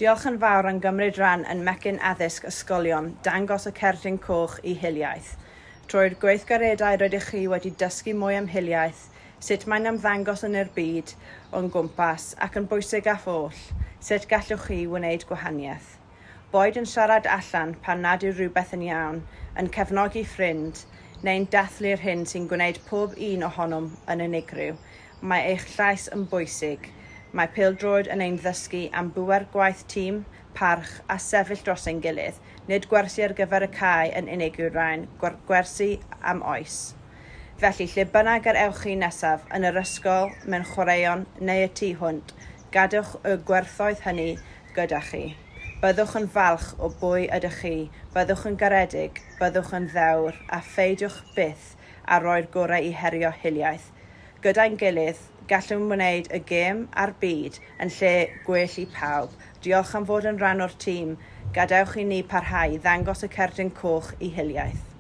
Diolch yn fawr am gymryd rhan yn Mecyn Addysg Ysgolion Dangos y Cerdyn Coch i Hiliaeth. Trwy'r gweithgareddau rydych chi wedi dysgu mwy am hiliaeth, sut mae'n ymddangos yn yr byd o'n gwmpas ac yn bwysicaf oll, sut gallwch chi wneud gwahaniaeth. Boed yn siarad allan pan nad yw rhywbeth yn iawn, yn cefnogi ffrind, neu'n dathlu'r hyn sy'n gwneud pob un ohonom yn unigryw, mae eich llais yn bwysig. Mae pêl-droed yn ein ddysgu am bŵer gwaith tîm, parch a sefyll dros ein gilydd. Nid gwersi ar gyfer y cae yn unig yw'r rhain, gwersi am oes. Felly, lle bynnag yr ewch chi nesaf, yn yr ysgol, mewn chwaraeon neu y tu hwnt, gadewch y gwerthoedd hynny gyda chi. Byddwch yn falch o bwy ydych chi, byddwch yn garedig, byddwch yn ddewr a pheidiwch byth â rhoi'r gorau i herio hiliaeth. Gyda'n gilydd, gallwn wneud y gêm a'r byd yn lle gwell i pawb. Diolch am fod yn rhan o'r tîm. Gadewch i ni parhau i ddangos y cerdyn coch i hiliaeth.